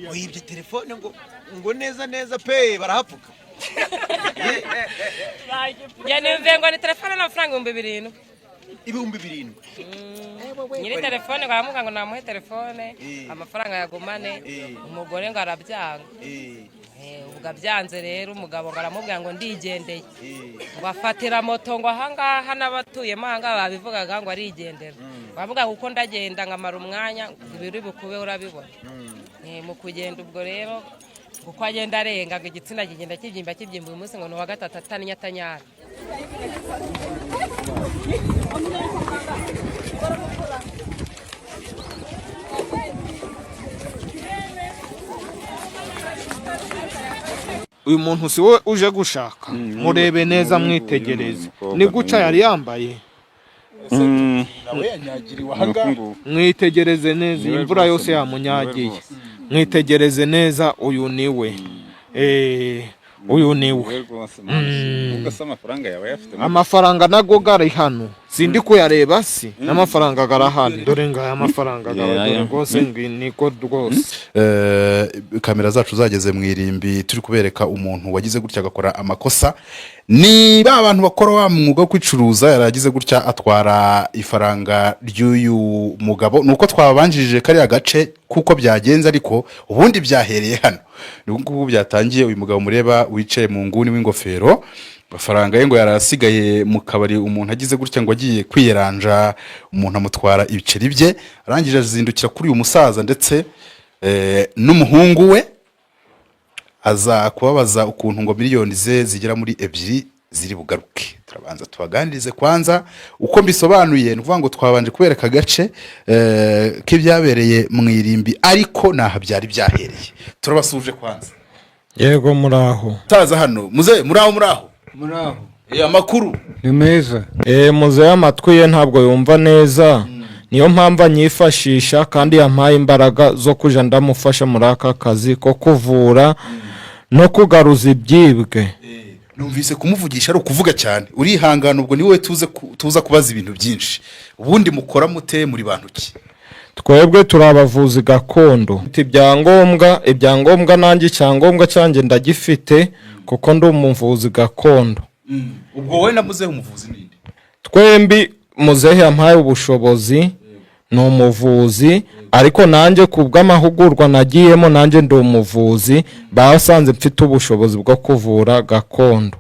Wibye telefone ngo neza neza pe, barahapfuka. Njye nimvuye ngo ni telefone n'amafaranga 7000. 7000? Nyiri telefone ngo aramuga ngo namuhe telefone, amafaranga yagumane. Umugore ngo arabyanga. Ubwo abyanze rero, umugabo ngo aramubwira ngo ndigendeye, ngo afatira moto ngo ahangaha n'abatuyemo ahangaha babivugaga ngo arigendera. Bavuga ngo uko ndagenda nkamara umwanya, ibiri bukube urabibona. Mu kugenda ubwo rero, uko agenda arenga, ngo igitsina kigenda kibyimba kibyimba. Uyu munsi ngo ni uwa gatatu ataninya atanyara. Uyu muntu si we uje gushaka? Murebe neza, mwitegereze ni guca yari yambaye. Nawe yanyagiriwe ahangaha. Mwitegereze neza, iyi mvura yose yamunyagiye. Mwitegereze neza, uyu ni we. Uyu ni we. Ubwo se amafaranga yawe ayafite? Amafaranga nago gari hano, sindi kuyareba si n'amafaranga garahari. Dore ngaya amafaranga gawe, dore rwose niko rwose. Kamera zacu zageze mu irimbi, turi kubereka umuntu wagize gutya agakora amakosa. Ni ba bantu bakora wa mwuga wo kwicuruza. Yaragize gutya atwara ifaranga ry'uyu mugabo. Ni uko twabanjirije kariya gace kuko byagenze, ariko ubundi byahereye hano. Ni ubu ngubu byatangiye. Uyu mugabo mureba wicaye mu nguni w'ingofero, amafaranga ye ngo yari asigaye mu kabari. Umuntu agize gutya ngo agiye kwiyeranja, umuntu amutwara ibiceri bye. Arangije azindukira kuri uyu musaza ndetse n'umuhungu we, aza kubabaza ukuntu ngo miliyoni ze zigera muri 2 ziri bugaruke. Turabanza tubaganirize kwanza. Uko mbisobanuye, ni ukuvuga ngo twabanje kubereka agace k'ibyabereye mu irimbi, ariko naha byari byahereye. Turabasuje kwanza. Yego, muraho. Taza hano muze. Muraho, muraho. Muraho. Amakuru? Ni meza. Muzehe amatwi ye ntabwo yumva neza, niyo mpamvu anyifashisha, kandi yampaye imbaraga zo kuja ndamufasha muri aka kazi ko kuvura no kugaruza ibyibwe. Numvise kumuvugisha ari ukuvuga cyane, urihangana. Ubwo ni wowe tuza kubaza ibintu byinshi. Ubundi mukora mute? Muri bantu ki? Twebwe turi abavuzi gakondo. Mfite ibyangombwa, nanjye icyangombwa cyanjye ndagifite kuko ndi umuvuzi gakondo. Ubwo wowe na muzehe, umuvuzi ninde? Twembi muzehe yampaye ubushobozi, ni umuvuzi, ariko nanjye ku bw'amahugurwa nagiyemo, nanjye ndi umuvuzi, basanze mfite ubushobozi bwo kuvura gakondo.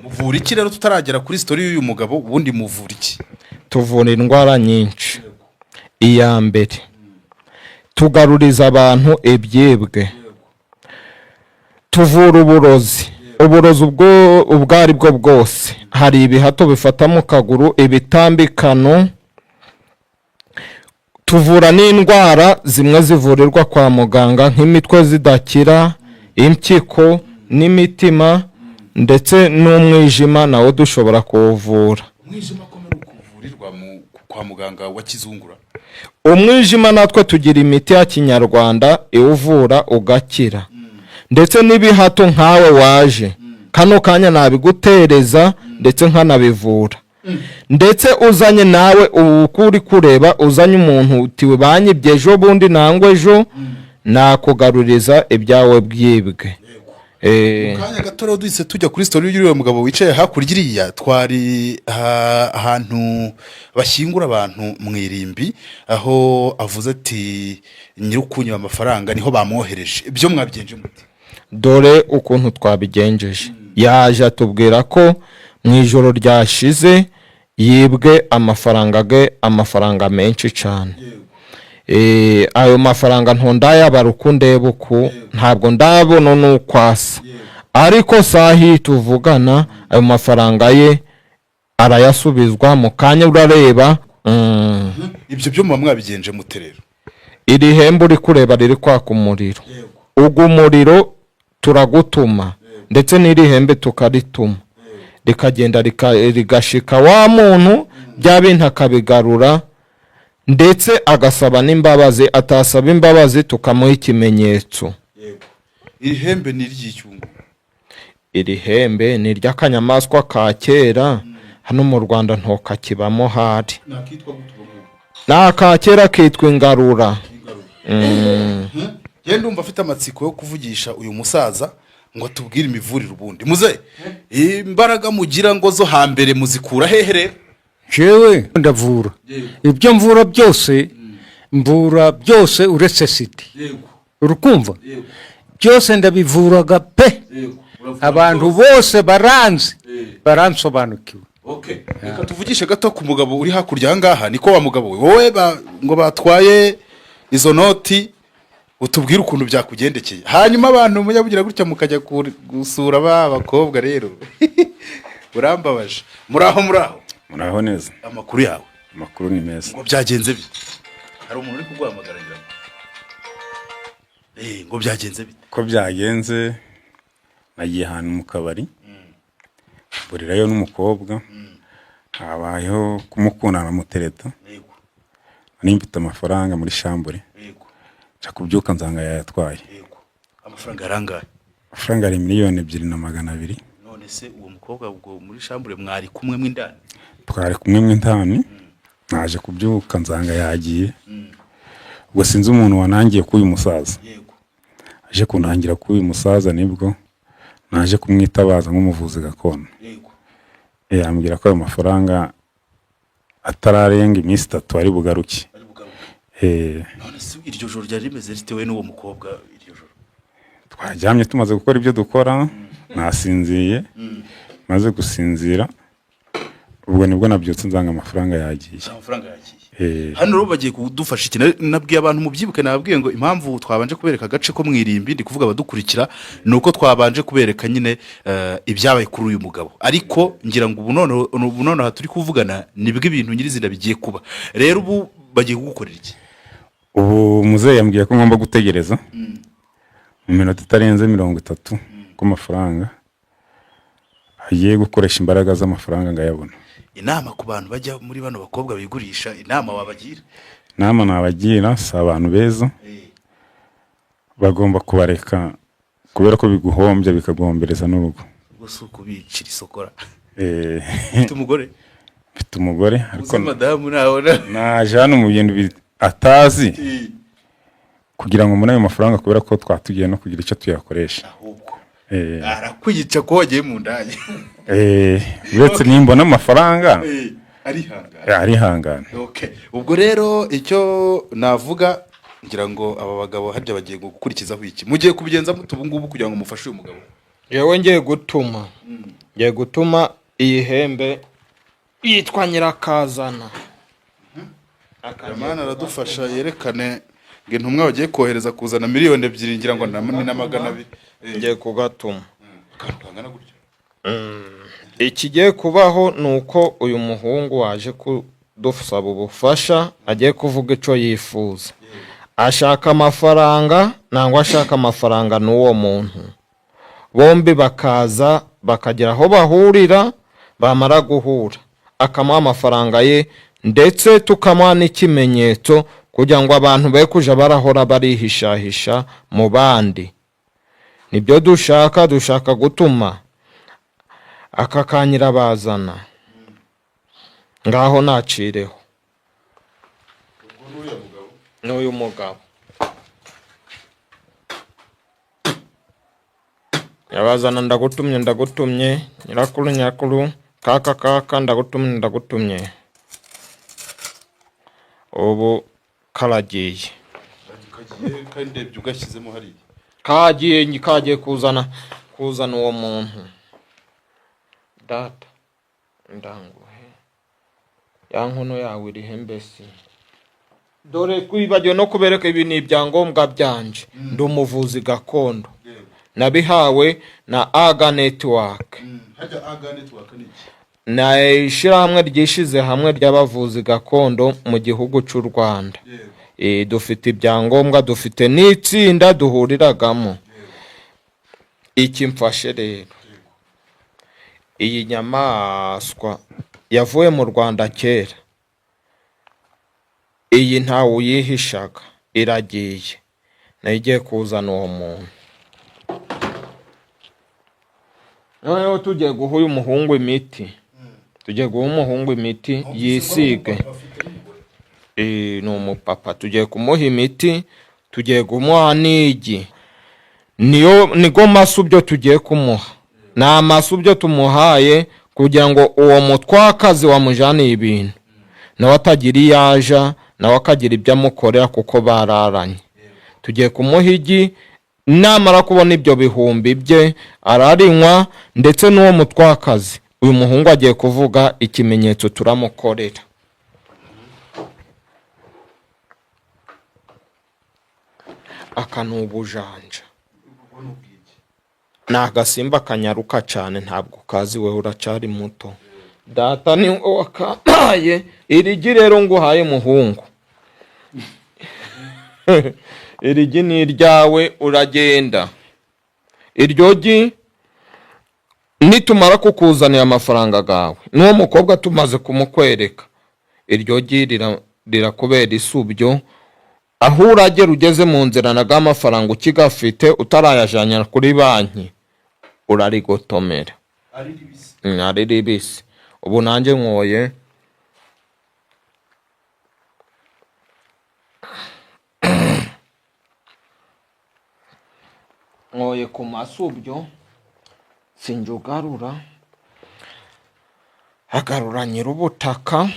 Muvura iki rero? Tutaragera kuri story y'uyu mugabo, ubundi muvura iki? Tuvura indwara nyinshi. Iya mbere, tugaruriza abantu ibyibwe. Tuvura uburozi, uburozi ubwo ubwo ari bwo bwose. Hari ibihato bifata mu kaguru, ibitambikano. Tuvura n'indwara zimwe zivurirwa kwa muganga nk'imitwe zidakira, impyiko n'imitima, ndetse n'umwijima nawo dushobora kuwuvura. Umwijima ko muri kuvurirwa kwa muganga wa kizungura? Umwijima natwe tugira imiti ya kinyarwanda iwuvura ugakira, ndetse n'ibihato nkawe waje kano kanya nabigutereza, ndetse nkanabivura. Ndetse uzanye nawe uko uri kureba, uzanye umuntu uti banyibye ejo bundi nangwa ejo, nakugaruriza ibyawe byibwe. Kanya gato rero duhise tujya kuri story y'uriya mugabo wicaye hakurya iriya. Twari ahantu bashyingura abantu mu irimbi, aho avuze ati nyir'ukunywa amafaranga niho bamwohereje. Ibyo mwabigenje mute? Dore ukuntu twabigenjeje. Yaje atubwira ko mu ijoro ryashize yibwe amafaranga ge, amafaranga menshi cyane. Ayo mafaranga ntondayabara uko ndeba uku, ntabwo ndabona n'uko asa, ariko sahi tuvugana ayo mafaranga ye arayasubizwa mu kanya urareba. Ibyo byo muba mwabigenje mute rero? Iri hembe uri kureba riri kwaka umuriro, ugu muriro turagutuma, ndetse n'iri hembe tukarituma rikagenda rigashika wa muntu, bya bintu akabigarura, ndetse agasaba n'imbabazi. Atasaba imbabazi, tukamuha ikimenyetso. Iri hembe ni iry'icyungo? Iri hembe ni iry'akanyamaswa ka kera hano mu Rwanda, ntokakibamo hari. Nakitwa gute ubwo ngubwo? Ni aka kera kitwa ingarura. Njye ndumva afite amatsiko yo kuvugisha uyu musaza ngo atubwire imivurire. Ubundi muze imbaraga mugira ngo zo hambere muzikura hehe rero? Jewe ndavura, ibyo mvura byose, mvura byose uretse sida. Urukumva, byose ndabivuraga pe. Abantu bose baranzi, baransobanukiwe. Okay. Reka tuvugishe gato ku mugabo uri hakurya aha ngaha. Niko wa mugabo we, wowe ngo batwaye izo noti, utubwire ukuntu byakugendekeye. Hanyuma abantu mujya mugira gutya mukajya gusura ba bakobwa rero, urambabaje. Muraho, muraho? Muraho neza. Amakuru yawe? Amakuru ni meza. Ngo byagenze bite? Hari umuntu uri kuguhamagara ngira ngo. Ngo byagenze bite? Ko byagenze, nagiye ahantu mu kabari, mburirayo n'umukobwa, habayeho kumukunda aramutereta. Nari mfite amafaranga muri chambre, nca kubyuka nsanga yayatwaye. Amafaranga yarangaye? Amafaranga ari 2,200,000. None se uwo mukobwa ubwo muri chambre mwari kumwe mw'indani? Twari kumwe mw'indani, naje kubyuka nsanga yagiye. Ubwo sinzi umuntu wanangiye k'uyu musaza. Aje kunangira k'uyu musaza, nibwo naje kumwitabaza nk'umuvuzi gakondo. Ambwira ko ayo mafaranga atararenga iminsi 3 ari bugaruke. Ari bugaruke? Eh. None se iryo joro ryari rimeze ritewe n'uwo mukobwa iryo joro? Twaryamye, tumaze gukora ibyo dukora, nasinziye. Maze gusinzira, ubwo nibwo nabyutse nsanga amafaranga yagiye. Amafaranga yagiye. Eh. Hano rero bagiye kudufasha iki? Nabwiye abantu, mubyibuke, nababwiye ngo impamvu twabanje kubereka agace ko mu irimbi, ndi kuvuga abadukurikira, ni uko twabanje kubereka nyine ibyabaye kuri uyu mugabo. Ariko ngira ngo ubu noneho turi kuvugana nibwo ibintu nyirizina bigiye kuba. Rero ubu bagiye kugukorera iki? Ubu muzehe yambwiye ko ngomba gutegereza mu minota itarenze 30 ko amafaranga agiye gukoresha imbaraga z'amafaranga ngayabona. Inama ku bantu bajya muri bano bakobwa bigurisha, inama wabagira? Inama nabagira, si abantu beza, bagomba kubareka kubera ko biguhombya, bikaguhombereza n'urugo. Ubwo si ukubicira isokora? Eh. Ufite umugore? Mfite umugore, ariko uzi madamu nabona naje hano mu bintu atazi kugira ngo mbone ayo mafaranga, kubera ko twatugiye no kugira icyo tuyakoresha. Ahubwo Eh, arakwica ko wagiye mu ndaya. Eh, uretse nimbona amafaranga. Arihangana. Arihangana. Okay. Ubwo rero icyo navuga, ngira ngo aba bagabo harya bagiye gukurikizaho iki? Mugiye kubigenza mute ubu ngubu kugira ngo mufashe uyu mugabo? Yewe, ngiye gutuma iyi hembe yitwa Nyirakazana. Ramana aradufasha yerekane ngo intumwa bagiye kohereza kuzana 2,000,000, ngira ngo ni na 200. Ngiye kugatuma. Akantu kangana gutya. Ikigiye kubaho ni uko uyu muhungu waje kudusaba ubufasha agiye kuvuga icyo yifuza. Ashaka amafaranga nangwa ashaka amafaranga n'uwo muntu, bombi bakaza bakagera aho bahurira. Bamara guhura akamuha amafaranga ye, ndetse tukamuha n'ikimenyetso kugira ngo abantu be kuja barahora barihishahisha mu bandi. Nibyo dushaka. Dushaka gutuma aka kanyirabazana ngaho nacireho n'uyu mugabo. Nyabazana, ndagutumye, ndagutumye. Nyirakuru, nyirakuru, kaka, kaka, ndagutumye, ndagutumye. Ubu karagiye. Kagiye kandi ndebye ugashyizemo hariya. Kagiye kuzana uwo muntu. Data, ndanguhe ya nkono yawe irihe mbese? Dore twibagiwe no kubereka, ibi ni ibyangombwa byanje. Ndi umuvuzi gakondo, nabihawe na Aga Network. Harya Aga Network ni iki? Na ishyirahamwe ryishize hamwe ry'abavuzi gakondo mu gihugu cy'u Rwanda. Dufite ibyangombwa, dufite n'itsinda duhuriragamo. Iki mfashe rero, iyi nyamaswa yavuye mu Rwanda kera, iyi ntawe uyihishaga, iragiye nayo igiye kuzana uwo muntu. Noneho tugiye guha uyu muhungu imiti, tugiye guha umuhungu imiti yisige. Ni umupapa, tugiye kumuha imiti. Tugiye kumuha n'igi, niyo nigo masubyo tugiye kumuha, ni amasubyo tumuhaye kugira ngo uwo mutwakazi wamujaniye ibintu nawe atagira iyo aja, nawe akagira ibyo amukorera kuko bararanye. Tugiye kumuha igi, namara kubona ibyo bihumbi bye ararinywa, ndetse n'uwo mutwakazi. Uyu muhungu agiye kuvuga ikimenyetso turamukorera. Aka ni ubujanja, ni agasimba kanyaruka cyane, ntabwo kazi, wowe uracyari muto. Data ni wowe wakampaye iri gi. Rero nguhaye, muhungu, iri gi ni iryawe. Uragenda iryo gi, nitumara kukuzanira amafaranga gawe n'uwo mukobwa tumaze kumukwereka, iryo gi rirakubera isubyo. Aho uragera ugeze mu nzira na mafaranga ukigafite, utarayajyana kuri banki, urarigotomera ari ribisi. Ubu nanjye nkoye nkoye ku masubyo, sinjye ugarura, hagarura nyir'ubutaka.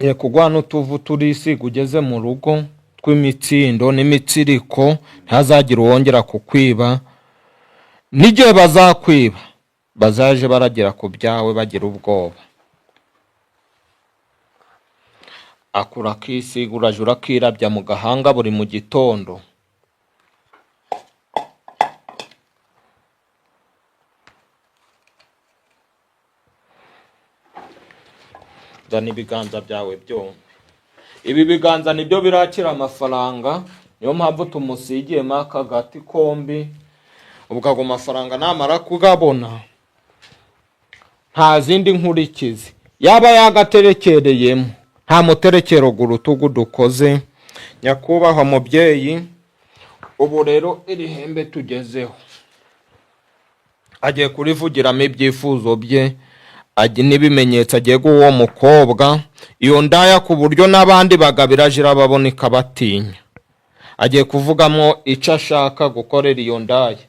Ye kugwa n'utuvu turisiga ugeze mu rugo tw'imitsindo n'imitsiriko, ntihazagire uwongera kukwiba. N'igihe bazakwiba bazaje baragera ku byawe bagira ubwoba. Akura akisiga, uraje urakirabya mu gahanga buri mu gitondo. Zana ibiganza byawe byombi. Ibi biganza nibyo birakira amafaranga, niyo mpamvu tumusigiyemo aka gati kombi. Ubwo ago mafaranga namara kugabona, nta zindi nkurikizi yaba yagaterekereyemo, nta muterekero ku rutugu dukoze. Nyakubahwa mubyeyi, ubu rero iri hembe tugezeho agiye kurivugiramo ibyifuzo bye n'ibimenyetso agiye guha uwo mukobwa, iyo ndaya, ku buryo n'abandi bagabo iraje irababona ikabatinya. Agiye kuvugamo icyo ashaka gukorera iyo ndaya.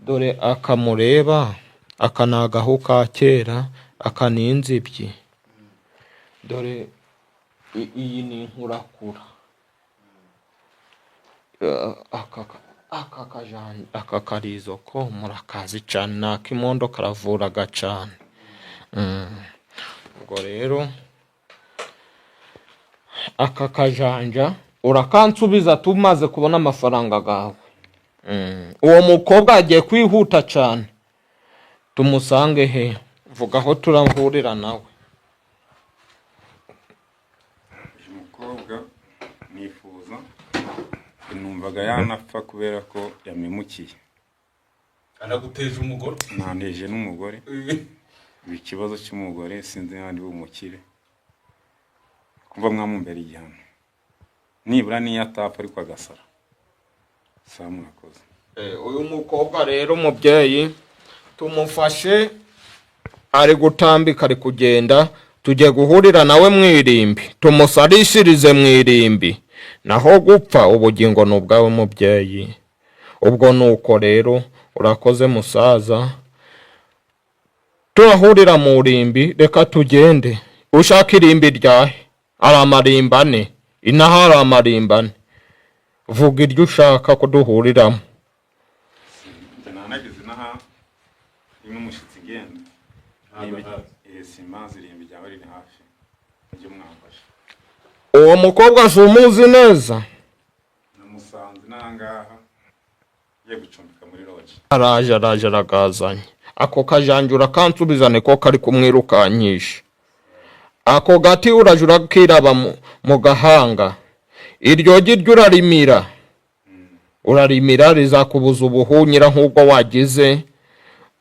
Dore akamureba, aka ni agahu ka kera, aka ni inzibyi. Dore iyi ni inkurakura. Aka karizo ko murakazi cyane, ni ak'imondo, karavuraga cyane. Ubwo rero aka kajanja urakansubiza tumaze kubona amafaranga gawe. Uwo mukobwa agiye kwihuta cyane, tumusange he? Vuga aho turahurira nawe. Uyu mukobwa nifuza, numvaga yanapfa kubera ko yamemukiye. Anaguteje umugore. Nanteje n'umugore. Ubu ikibazo cy'umugore sinzi niba ndi bumukire, kumva mwamumbera igihano nibura niyo atapfa ariko agasara. Saa, murakoze. Uyu mukobwa rero, umubyeyi, tumufashe ari gutambika, ari kugenda. Tujye guhurira nawe mu irimbi, tumusarishirize mu irimbi. Naho gupfa, ubugingo ni ubwawe mubyeyi. Ubwo ni uko rero, urakoze musaza, turahurira mu irimbi. Reka tugende. Ushaka irimbi ryahe? Ari amarimbi ane inaha, hari amarimbi ane. Vuga iryo ushaka ko duhuriramo. Njye nanageze inaha ndi n'umushyitsi ngenda. Simazi irimbi ryaba riri hafi, mujye mwamfasha. Uwo mukobwa si umuzi neza? Namusanze n'ahangaha ngiye gucumbika muri lodge. Araje, araje, aragazanye. Ako kajanjura kansubiza, niko kari kumwirukankisha. Ako gati uraje urakiraba mu gahanga. Iryo gi ryo urarimira, urarimira, rizakubuza ubuhunyira nk'ubwo wagize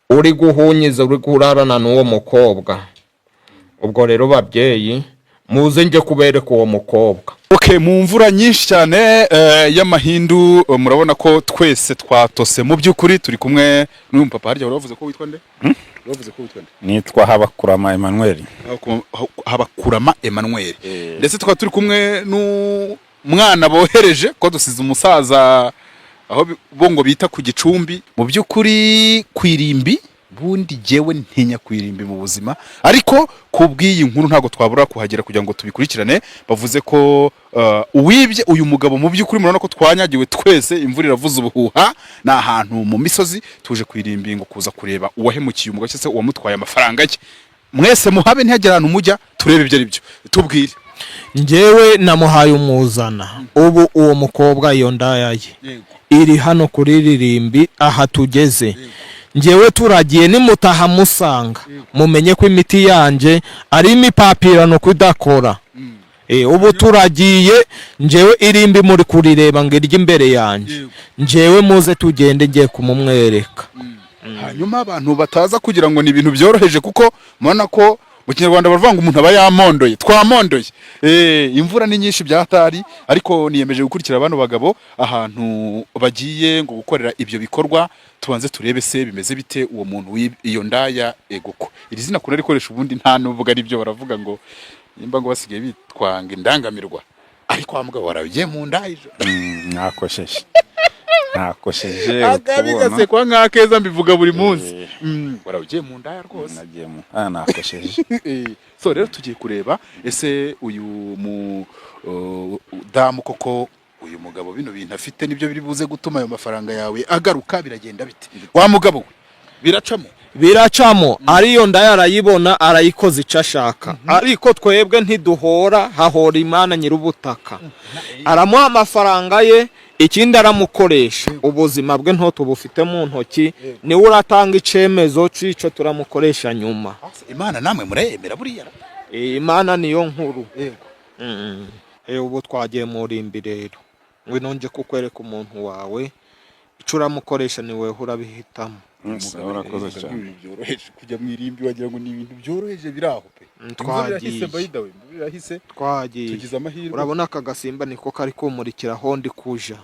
uri guhunyiza, uri kurarana n'uwo mukobwa. Ubwo rero babyeyi, muze njye kubereka uwo mukobwa. Okay, mu mvura nyinshi cyane y'amahindu, murabona ko twese twatose. Mu by'ukuri turi kumwe n'uyu papa. Harya wari wavuze ko witwa nde? Wari wavuze ko witwa nde? Nitwa Habakurama Emmanuel. Habakurama Emmanuel. Ndetse tukaba turi kumwe mwana bohereje ko dusize umusaza aho bo ngo bita ku gicumbi. Mu by'ukuri ku irimbi, bundi jyewe ntinya ku irimbi mu buzima, ariko ku bw'iyi nkuru ntabwo twabura kuhagera kugira ngo tubikurikirane. Bavuze ko uwibye uyu mugabo, mu by'ukuri murabona ko twanyagiwe twese, imvura iravuza ubuhuha, ni ahantu mu misozi. Tuje ku irimbi ngo kuza kureba uwahemukiye umugabo cyangwa se uwamutwaye amafaranga ye. Mwese muhabe, ntihagire ahantu mujya, turebe ibyo ari byo, tubwire. Njyewe namuhaye umuzana. Ubu uwo mukobwa, iyo ndaya ye iri hano kuri ririmbi aha tugeze. Njyewe turagiye, nimutahamusanga mumenye ko imiti yanjye ari imipapirano kudakora. Ubu turagiye. Njyewe irimbi muri kurireba ngo irye imbere yanjye. Njyewe muze tugende, ngiye kumumwereka. Hanyuma abantu bataza kugira ngo ni ibintu byoroheje, kuko mubona ko mu Kinyarwanda baravuga ngo umuntu aba yamondoye, twamondoye. Imvura ni nyinshi byatari, ariko niyemeje gukurikira bano bagabo ahantu bagiye ngo gukorera ibyo bikorwa, tubanze turebe se bimeze bite. Uwo muntu iyo ndaya, egoko iri zina kuna rikoresha ubundi nta nubwo ari byo, baravuga ngo nimba ngo basigaye bitwanga indangamirwa, ariko wa mugabo warabigiye mu ndaya ejo. Nakosheje, nakosheje. Akabi ukubona. Gasekwa nk'akeza, mbivuga buri munsi. Warabigiye mu ndaya rwose. Nagiye mu nakosheje. So rero tugiye kureba ese uyu mu damu koko, uyu mugabo bino bintu afite nibyo biri buze gutuma ayo mafaranga yawe agaruka? Biragenda bite wa mugabo we? Biracamo? Biracamo. Ariyo ndaya arayibona, arayikoza icyo ashaka, ariko twebwe ntiduhora, hahora Imana nyir'ubutaka. Aramuha amafaranga ye, ikindi aramukoresha. Ubuzima bwe ntotubufite mu ntoki, niwe uratanga icyemezo cy'icyo turamukoresha nyuma. Imana namwe murayemera buriya? Imana niyo nkuru. Ubu twagiye mu rimbi rero. Ngwino nje kukwereka umuntu wawe, icyo uramukoresha ni weho urabihitamo. Sawa, urakoze cyane. Ibintu byoroheje kujya mu irimbi, wagira ngo ni ibintu byoroheje biri aho pe. Imvura irahise. Twagiye. By the way, imvura irahise. Twagiye. Tugize amahirwe. Urabona aka gasimba niko kari kumurikira aho ndi kuja.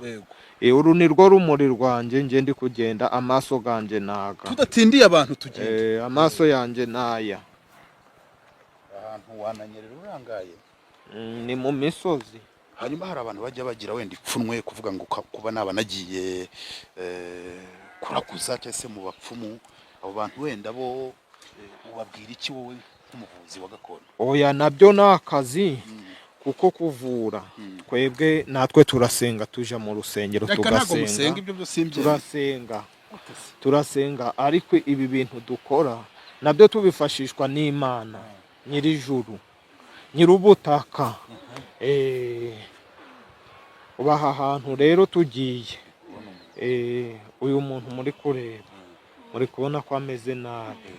Yego. Uru ni rwo rumuri rwanjye nge ndi kugenda, amaso ganjye naga. Tudatindiye abantu, tugenda. Amaso yanjye naya. Ahantu wananyerera urangaye. Ni mu misozi. Hanyuma hari abantu bajya bagira wenda ipfunwe kuvuga ngo kuba naba nagiye kuraguza cyangwa se mu bapfumu. Abo bantu wenda bo ubabwira iki wowe nk'umuvuzi wa gakondo? Oya, nabyo ni akazi, kuko kuvura twebwe natwe turasenga, tuja mu rusengero. Reka, ntabwo musenga. Tugasenga. Ibyo byo simbyemera. Turasenga, turasenga, ariko ibi bintu dukora nabyo tubifashishwa n'Imana nyir'ijuru nyir'ubutaka. Ubu aha hantu rero tugiye, uyu muntu muri kureba, muri kubona ko ameze nabi.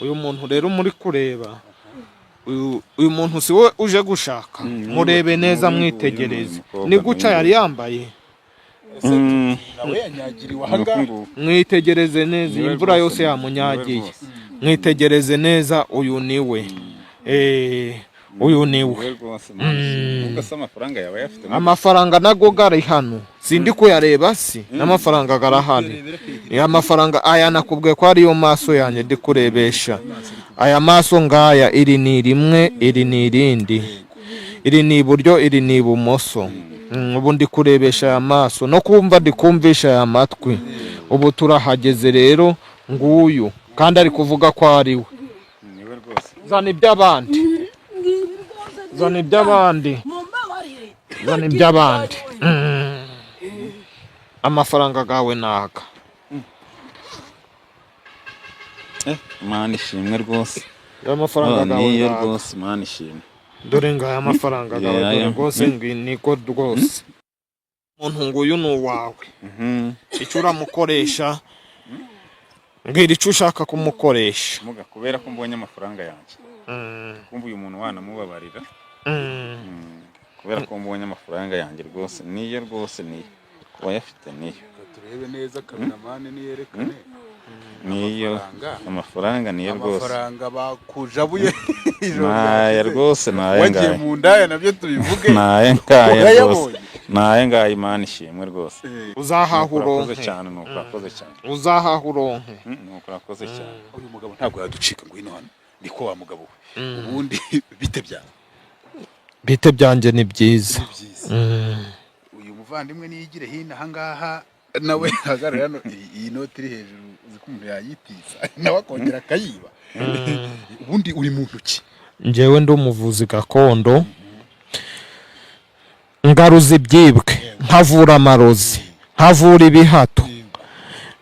Uyu muntu rero muri kureba, uyu muntu si we uje gushaka. Murebe neza, mwitegereze. Umukobwa Ni guca yari yambaye. Nawe yanyagiriwe ahangaha. Mwitegereze neza, iyi Niwe mvura rwose, yose niwe yamunyagiye. rwose. Mwitegereze neza, uyu ni we. Uyu ni we. Niwe rwose. Ubwo se amafaranga yaba ayafite? Amafaranga nago gari hano, sindi kuyareba si n'amafaranga garahari. Amafaranga aya nakubwiye ko ariyo maso yanjye ndi kurebesha aya maso ngaya. Iri ni rimwe, iri ni irindi, iri ni iburyo, iri ni ibumoso. Ubu ndi kurebesha aya maso no kumva ndi kumvisha aya matwi. Ubu turahageze rero, nguyu kandi ari kuvuga ko ari we. Niwe rwose. Zana iby'abandi, zana iby'abandi, zana iby'abandi. Amafaranga gawe naga. Imana ishimwe rwose. Amafaranga Oh, gawe niyo naga. rwose, Imana ishimwe. Dore ngaya amafaranga gawe. Yeah, Dore yeah. rwose niko rwose umuntu nguyu ni uwawe. Icyo uramukoresha, mbwira icyo ushaka kumukoresha. Muga kubera ko mbonye amafaranga yanjye, kumva uyu muntu wanamubabarira. Kubera ko mbonye amafaranga yanjye rwose, niyo rwose, niyo kubayafite niyo. Turebe neza, kameramani niyerekane. Niyo. Amafaranga. Amafaranga niyo rwose. Amafaranga bakujabuye ijoro Naya ryashize. rwose, naya Wagiye ngaya. mu ndaya, nabyo tubivuge. Naya ngaya rwose. Urayabonye. Naya ngaya, Imana ishimwe rwose. Uzahaha Nuko urakoze uronke. cyane, nuko urakoze cyane. Uzahaha uronke. Nuko urakoze cyane. Uyu mugabo ntabwo yaducika. Ngwino hano, niko wa mugabo we, ubundi bite byawe? Bite byanjye ni byiza. Ni byiza. Uyu muvandimwe niyigire hino ahangaha, nawe hagarara hano. Iyi noti iri hejuru, uzi ko umuntu yayitiza nawe akongera akayiba? Ubundi uri mu ntoki? Njyewe ndi umuvuzi gakondo, ngaruza ibyibwe, nkavura amarozi, nkavura ibihato,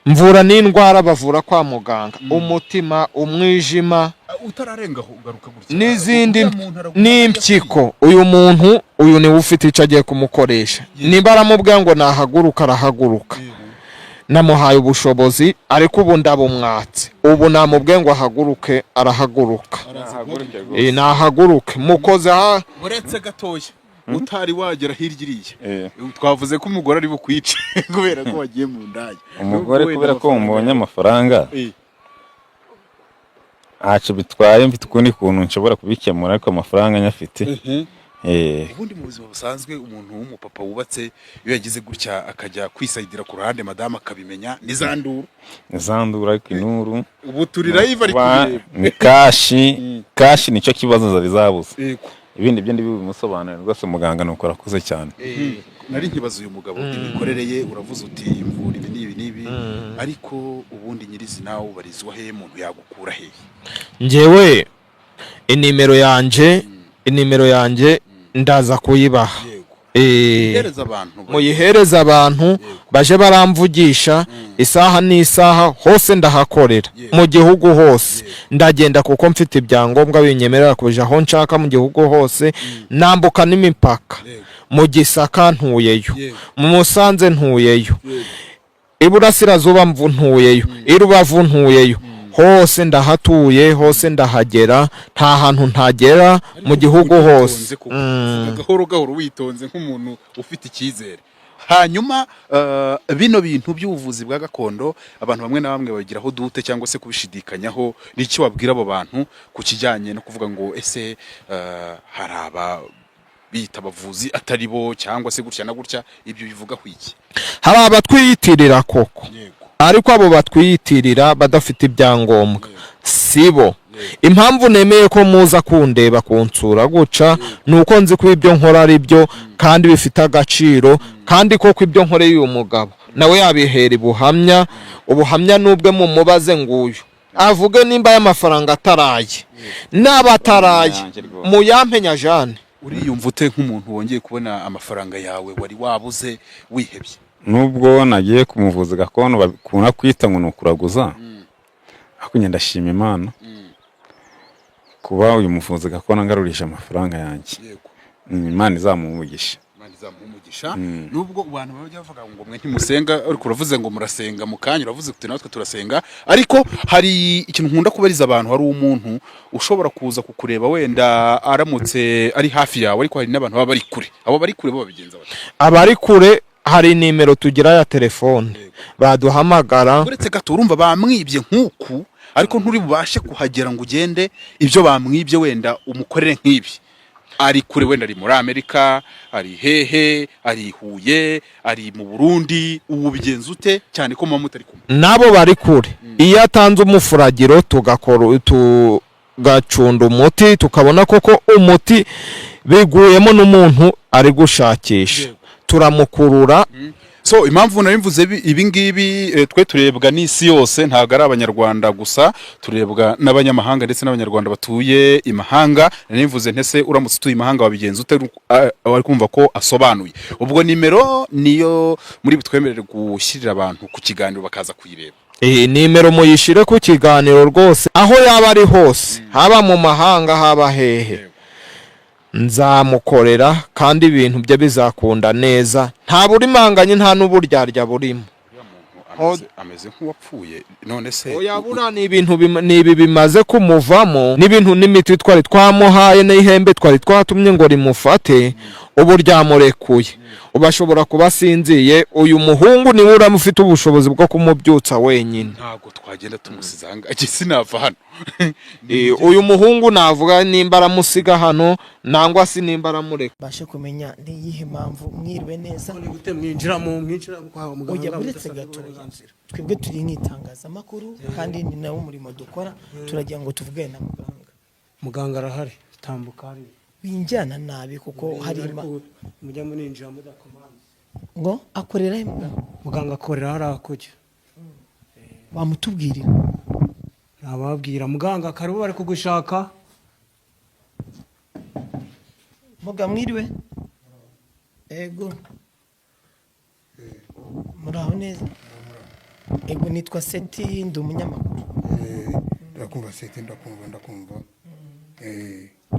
mvura n'indwara bavura kwa muganga, umutima, umwijima. Utararenga aho, ugaruka gutya. N'izindi. Uriya muntu araguha. N'impyiko. Uyu muntu uyu niwe ufite icyo agiye kumukoresha. Nimba aramubwira ngo nahaguruka, arahaguruka. Namuhaye ubushobozi, ariko ubu ndabumwatse. Ubu namubwiye ngo ahaguruke, arahaguruka. Nahaguruke mukoze ha. Uretse gatoya, utari wagera hirya iriya, Eh. twavuze ko umugore ari bukwice kubera ko wagiye mu ndaya. Umugore, Nubwo wenda kubera ko amafaranga mubonye amafaranga, ntacyo bitwaye. Mfite ukundi kuntu nshobora kubikemura, ariko amafaranga nyafite. Ubundi mu buzima busanzwe, umuntu w'umupapa wubatse, iyo yagize gutya akajya kwisayidira ku ruhande, madamu akabimenya, ni za nduru. Izandura, ariko inuru Ubu turi live, ari kuba kubireba. Ni cash, cash nicyo kibazo zari zabuze. Ibindi byo ndibimusobanurire rwose muganga, nuko arakuze cyane. Nari nkibaza uyu mugabo imikorere ye. Uravuze uti imvura ibi n'ibi n'ibi, ariko ubundi nyirizina ubarizwa hehe? Muntu yagukura hehe? Njyewe inimero yanjye ndaza kuyibaha. Hereza abantu. Muyihereze abantu baje baramvugisha isaha n'isaha. Hose ndahakorera, mu gihugu hose ndagenda, kuko mfite ibyangombwa binyemerera kuja aho nshaka mu gihugu hose, nambuka n'imipaka. Mu Gisaka ntuyeyo, mu Musanze ntuyeyo, iburasirazuba ntuyeyo, i Rubavu ntuyeyo. Hose ndahatuye, hose ndahagera, nta hantu ntagera mu gihugu hose. Witonze kuko uvuga gahoro gahoro, witonze nk'umuntu ufite icyizere. Hanyuma bino bintu by'ubuvuzi bwa gakondo, abantu bamwe na bamwe babigiraho doute cyangwa se kubishidikanyaho. Ni iki wabwira abo bantu ku kijyanye no kuvuga ngo ese hari aba biyita abavuzi atari bo, cyangwa se gutya na gutya? Ibyo bivuga ku iki? Hari abatwiyitirira koko, ariko abo batwiyitirira badafite ibyangombwa si bo. Impamvu nemeye ko muza kundeba, kunsura guca, ni uko nzi ko ibyo nkora ari byo kandi bifite agaciro, kandi koko ibyo nkoreye uyu mugabo nawe yabihera ubuhamya. Ubuhamya n'ubwe, mumubaze nguyu avuge nimba y'amafaranga ataraye, naba ataraye muyampenya jane. Uriyumva ute nk'umuntu wongeye kubona amafaranga yawe wari wabuze wihebye? Nubwo nagiye ku muvuzi gakondo bakunda kwita ngo ni ukuraguza, ariko njye ndashima Imana kuba uyu muvuzi gakondo angarurije amafaranga yanjye. Imana izamuha umugisha. Imana izamuha umugisha. Nubwo abantu bajya bavuga ngo mwe ntimusenga, ariko uravuze ngo murasenga, mu kanya uravuze uti natwe turasenga. Ariko hari ikintu nkunda kubariza abantu: hari umuntu ushobora kuza kukureba wenda aramutse ari hafi yawe, ariko hari n'abantu baba bari kure. Abo bari kure bo babigenza bate? Abari kure hari nimero tugira ya telefone baduhamagara. Uretse gato, urumva bamwibye nk'uku, ariko nturi bubashe kuhagera ngo ugende ibyo bamwibye wenda umukorere nk'ibi. Ari kure, wenda ari muri Amerika, ari hehe, ari i Huye, ari mu Burundi, ubu bigenza ute, cyane ko muba mutari kumwe? Nabo bari kure, iyo atanze umufuragiro tugakora, tugacunda umuti, tukabona koko umuti biguyemo n'umuntu ari gushakisha, turamukurura. So impamvu nari mvuze ibi ngibi, twe turebwa n'isi yose, ntabwo ari Abanyarwanda gusa, turebwa n'abanyamahanga ndetse n'Abanyarwanda batuye imahanga. Nari mvuze ntese uramutse utuye imahanga wabigenza ute? Wari kumva ko asobanuye. Ubwo nimero niyo muri butwemerere gushyirira abantu ku kiganiro bakaza kuyireba? Iyi nimero muyishyire ku kiganiro rwose. Aho yaba ari hose, haba mu mahanga, haba hehe, nzamukorera kandi ibintu bye bizakunda neza. Nta burimanganye, nta n'uburyarya burimo. Ameze nk'uwapfuye none se? Oya, buriya ni ibintu ni ibi bimaze kumuvamo, n'ibintu n'imiti twari twamuhaye n'ihembe twari twatumye ngo rimufate, ubu ryamurekuye, ubu ashobora kuba asinziye. Uyu muhungu niwe uramufite ubushobozi bwo kumubyutsa wenyine. Ntabwo twagenda tumusize aha ngaha, sinava hano. Uyu muhungu navuga nimba aramusiga hano nangwa se nimba aramureka. Bashe kumenya ni iyihe mpamvu. Mwiriwe neza. Ni gute mwinjira mu mwinjira kwa muganga Ujya uretse mudasabye gatoya. uburenganzira? Twebwe turi nk'itangazamakuru kandi ni nawo murimo dukora. Turagira ngo tuvugane na muganga. Muganga arahari, tambuka hariya. Winjyana nabi kuko hari Ariko mujya muninjira mudakomanze. Ngo akorera he, muganga? Muganga akorera hariya kujya. Wamutubwirira? Nababwira muganga, karibu, bari kugushaka. Muga, mwiriwe. Ego, muraho neza. Ego, nitwa Seti, ndi umunyamakuru. Ndakumva Seti, ndakumva, ndakumva.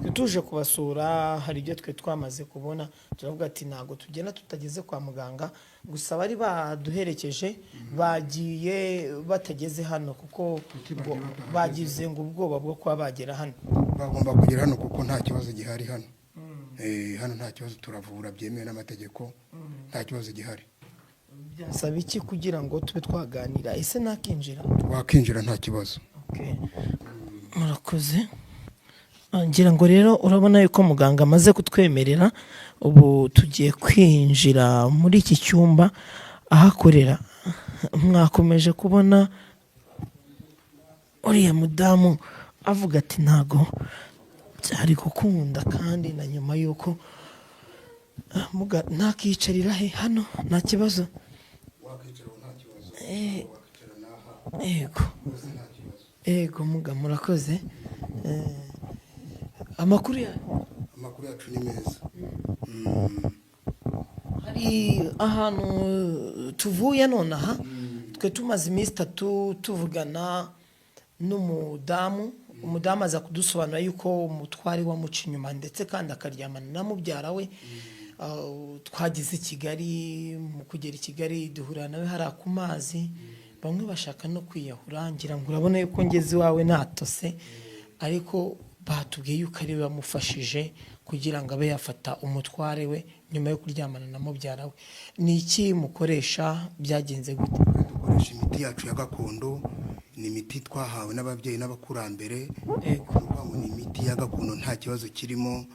Twe tuje kubasura, hari ibyo twe twamaze kubona, turavuga ati ntabwo tugenda tutageze kwa muganga. Gusa bari baduherekeje bagiye batageze hano kuko ngo bagize ngo ubwoba bwo kuba bagera hano. Bagomba kugera hano kuko nta kibazo gihari hano. Hano nta kibazo, turavura byemewe n'amategeko, nta kibazo gihari. Byasaba iki kugira ngo tube twaganira? Ese nakinjira? Wakinjira, nta kibazo. Okay. Murakoze. Ngira ngo rero urabona yuko muganga amaze kutwemerera, ubu tugiye kwinjira muri iki cyumba ahakorera. Mwakomeje kubona uriya mudamu avuga ati ntago byari gukunda, kandi na nyuma y'uko nakiyicarira he hano, nta kibazo. Ego ego, muga, murakoze. Amakuru ya Amakuru yacu ni meza. Hari ahantu tuvuye nonaha, twe tumaze iminsi 3 tuvugana n'umudamu. Umudamu aza kudusobanurira yuko umutware wamuca inyuma, ndetse kandi akaryamana na mubyara we. Twageze i Kigali, mu kugera i Kigali duhurira nawe hariya ku mazi, bamwe bashaka no kwiyahura. Ngira ngo urabona yuko ngeze iwawe natose, ariko batubwiye yuko ari we wamufashije kugira ngo abe yafata umutware we nyuma yo kuryamana na mubyara we. Ni iki mukoresha? Byagenze gute? Dukoresha imiti yacu ya gakondo, ni imiti twahawe n'ababyeyi n'abakurambere. Ni ukuvuga ngo ni imiti ya gakondo, nta kibazo kirimo,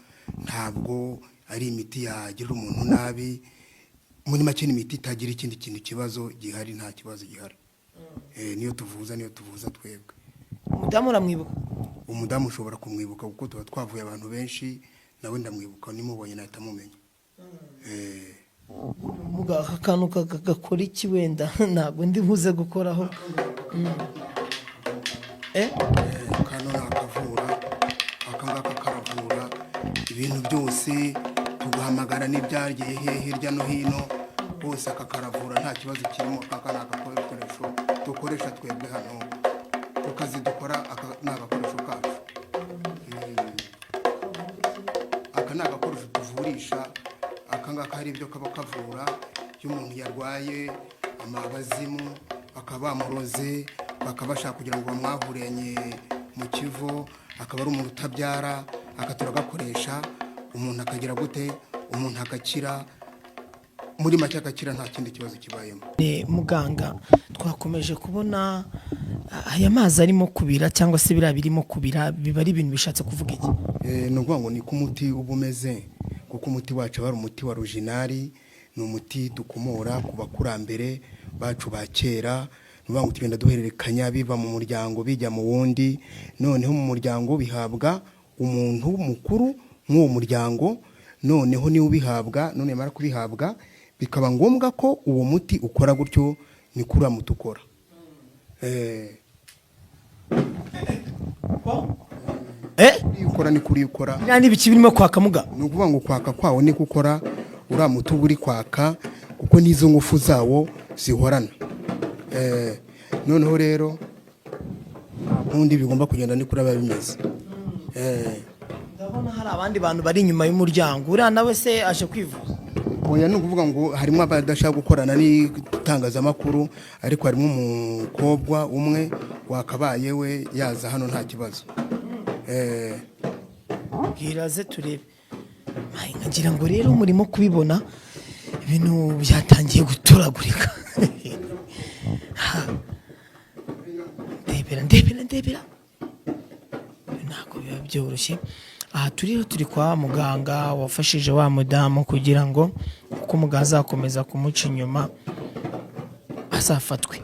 ntabwo ari imiti yagirira umuntu nabi. Muri make ni imiti itagira ikindi kintu kibazo gihari, nta kibazo gihari. Niyo tuvuza, niyo tuvuza twebwe. Umudamu uramwibuka? Umudamu ushobora kumwibuka kuko tuba twavuye abantu benshi, nawe ndamwibuka, nimubonye nahita mumenya. Muga, aka kantu gakora iki? Wenda ntabwo ndi buze gukoraho. Kano ni akavura, aka ngaka karavura ibintu byose, tugahamagara n'ibyagiye hehe hirya no hino hose, aka karavura nta kibazo kirimo. Aka ni agakoresho dukoresha twebwe hano ku kazi dukora, aka ni agakoresho kacu. Aka ni agakoresho tuvurisha, aka ngaka hari ibyo kaba kavura iyo umuntu yarwaye amabazimu, bakaba bamuroze, bakaba bashaka kugira ngo bamwahurenye mu kivo, akaba ari umuntu utabyara, aka turagakoresha, umuntu akagira gute, umuntu agakira, muri make agakira nta kindi kibazo kibayemo. Muganga, twakomeje kubona aya mazi arimo kubira, cyangwa se biriya birimo kubira, biba ari ibintu bishatse kuvuga iki? Ni ukuvuga ngo niko umuti uba umeze, kuko umuti wacu aba ari umuti wa original, ni umuti dukomora ku bakurambere bacu ba kera. Ni ukuvuga ngo tugenda duhererekanya, biva mu muryango bijya mu wundi, noneho mu muryango bihabwa umuntu mukuru nk'uwo muryango, noneho niwe ubihabwa, none yamara kubihabwa bikaba ngombwa ko uwo muti ukora gutyo, ni kuri uriya muti ukora. Kuriya ukora ni kuriya ukora. Biriya ni ibiki birimo kwaka, muga? Ni ukuvuga ngo kwaka kwawo niko ukora, uriya muti uba uri kwaka kuko n'izo ngufu zawo zihorana. Noneho rero ubundi bigomba kugenda ni kuri biba bimeze. Ndabona hari abandi bantu bari inyuma y'umuryango, uriya nawe se aje kwivuza? Oya, ni ukuvuga ngo harimo abadashaka gukorana n'itangazamakuru, ariko harimo umukobwa umwe wakabaye we yaza hano nta kibazo. Bwira ze turebe. Ay, nkagira ngo rero murimo kubibona, ibintu byatangiye guturagurika. Ha. Ndebera, ndebera, ndebera, ntabwo biba byoroshye. Aha turi turi kwa muganga wafashije wa mudamu kugira ngo uko umuganga azakomeza kumuca inyuma azafatwe.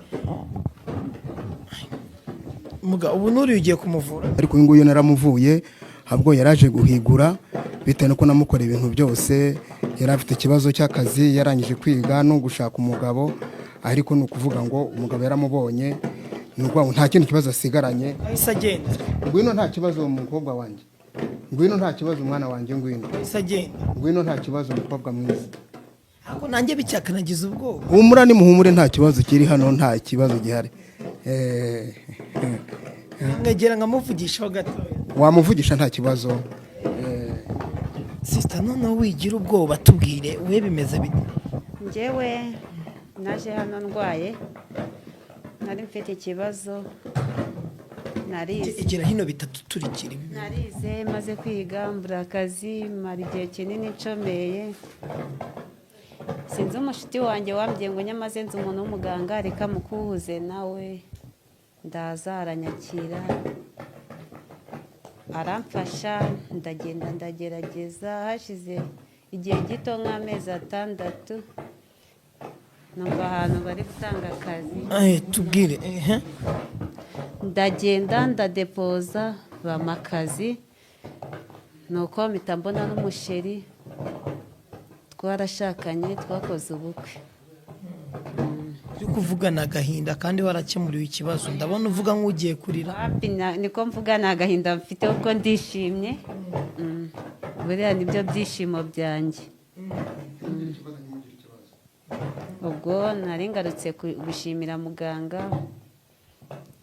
Muga, ubu n'uriya ugiye kumuvura? Ariko uyu nguyu naramuvuye, ahubwo yaraje guhigura, Bitewe nuko namukoreye ibintu byose, yari afite ikibazo cy'akazi, yarangije kwiga no gushaka umugabo, ariko ni ukuvuga ngo umugabo yaramubonye, ni ukuvuga ngo nta kindi kibazo asigaranye. Ahise agenda. Ngwino, nta kibazo umukobwa wanjye, ngwino, nta kibazo umwana wanjye, ngwino. Ahise agenda. Ngwino, nta kibazo umukobwa mwiza. Ariko nanjye bicyakanagiza ubwoba. Humura, nimuhumure, nta kibazo kiri hano, nta kibazo gihari. Mwegera nkamuvugishaho gatoya? Wamuvugisha, nta kibazo. Sister, noneho wigira ubwoba, tubwire we, bimeze bite? Njyewe naje hano ndwaye, nari mfite ikibazo, narize. Egera hino bitatu turikira ibi. Narize, maze kwiga mbura akazi, mara igihe kinini ncomeye. Sinzi umushuti wanjye wambwiye ngo nyamaze nzi umuntu w'umuganga, reka mukuhuze nawe. Ndaza, aranyakira, aramfasha, ndagenda ndagerageza. Hashize igihe gito nk'amezi 6, numva ahantu bari gutanga akazi. Tubwire. Ndagenda ndadepoza, bampa akazi, nuko mpita mbona n'umusheri, twarashakanye, twakoze ubukwe. Uri kuvugana agahinda kandi warakemuriwe ikibazo, ndabona uvuga nk'ugiye kurira. Happy niko mvuga, ni agahinda mfite ubwo ndishimye. Buriya nibyo byishimo byanjye. Ubwo nari ngarutse gushimira muganga,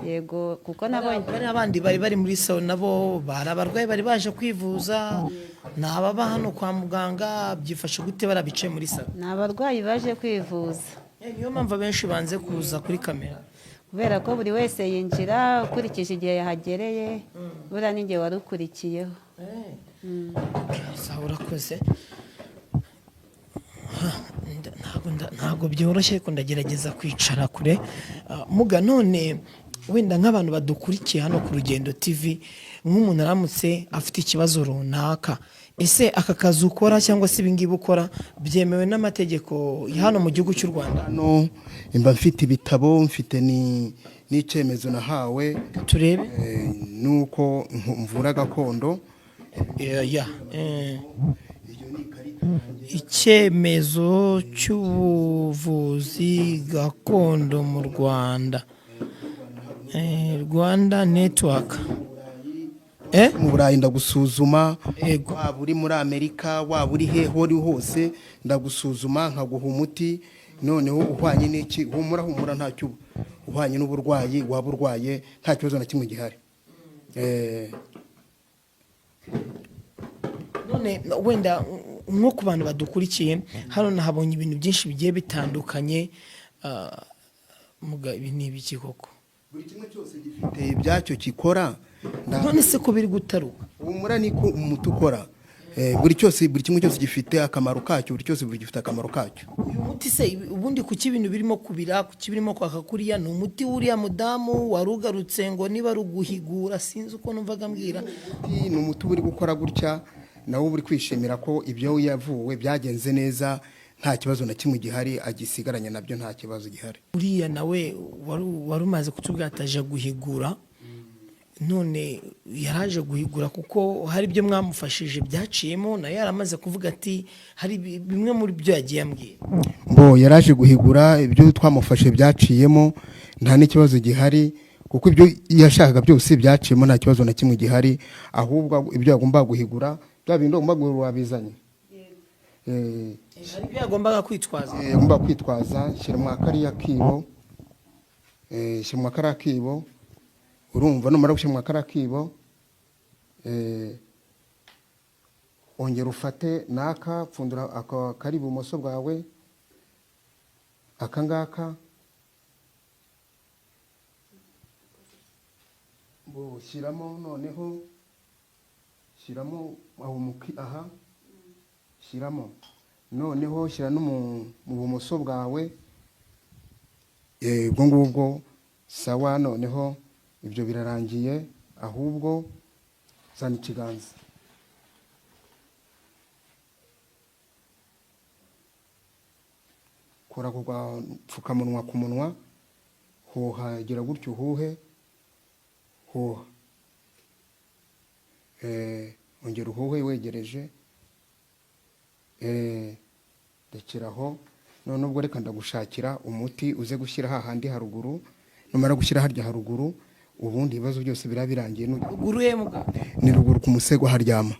yego, kuko nabonye Bari abandi bari bari muri salon, nabo bari abarwayi bari baje kwivuza? Ni ababa hano kwa muganga? Byifashe gute barabicaye muri salon? Ni abarwayi baje kwivuza. Niyo mpamvu abenshi banze kuza kuri kamera. Kubera ko buri wese yinjira ukurikije igihe yahagereye, buriya n'igihe wari ukurikiyeho. Sawa, urakoze. Ntabwo byoroshye ariko ndagerageza kwicara kure. Muga, none wenda nk'abantu badukurikiye hano ku Rugendo TV, nk'umuntu aramutse afite ikibazo runaka, ese aka kazi ukora cyangwa se ibingibi ukora byemewe n'amategeko ya hano mu gihugu cy'u Rwanda? Hano mba mfite ibitabo, mfite n'icyemezo nahawe. Turebe. Nuko mvura gakondo. Ya. Icyemezo cy'ubuvuzi gakondo mu Rwanda, Rwanda Network. Mu Burayi ndagusuzuma, waba uri muri Amerika, waba uri hehe uri hose, ndagusuzuma nkaguha umuti noneho uhwanye n'iki. Humura, humura, ntacyo uba uhwanye n'uburwayi waba urwaye, nta kibazo na kimwe gihari. None wenda nko ku bantu badukurikiye hano, nahabonye ibintu byinshi bigiye bitandukanye. Muga, ibi ni ibiki koko? Buri kimwe cyose gifite ibyacyo gikora. None se ko biri gutaruka? Humura, niko umuti ukora. Buri cyose, buri kimwe cyose gifite akamaro kacyo, buri cyose, buri gifite akamaro kacyo. Uyu muti se ubundi kuki ibintu birimo kubira, kuki birimo kwaka kuriya? Ni umuti w'uriya mudamu wari ugarutse ngo niba ari uguhigura, sinzi uko numvaga ambwira. Ni umuti uba uri gukora gutya, nawe uba uri kwishimira ko ibyo yavuwe byagenze neza, nta kibazo na kimwe gihari agisigaranye nabyo, nta kibazo gihari. Uriya nawe wari umaze kutubwira ataje guhigura, none yaraje guhigura kuko hari ibyo mwamufashije byaciyemo, nayo yaramaze kuvuga ati hari bimwe muri byo yagiye ambwira. Mbo yaraje guhigura, ibyo twamufashe byaciyemo, nta n'ikibazo gihari, kuko ibyo yashakaga byose byaciyemo, nta kibazo na kimwe gihari. Ahubwo ibyo yagombaga guhigura, bya bindi wagomba guhigura wabizanye. Hari ibyo yagombaga kwitwaza. Yagombaga kwitwaza. Shyira mu kariya kibo, shyira mu kariya kibo. Urumva, numara gushyira mu kariya kibo, ongera ufate n'aka, pfundura aka kari ibumoso bwawe, aka ngaka. Shyiramo, noneho shyiramo aho aha, shyiramo, noneho shyira no mu bumoso bwawe. Ubwo ngubwo sawa. Noneho ibyo birarangiye, ahubwo zana ikiganza. Kora ku gapfukamunwa ku munwa, huha, gira gutyo uhuhe, huha. Ongera uhuhe wegereje. Rekeraho none ubwo, reka ndagushakira umuti uze gushyira hahandi haruguru. Numara gushyira harya haruguru, ubundi ibibazo byose biraba birangiye. Ruguru ye, muganga? Ni ruguru ku musego haryama.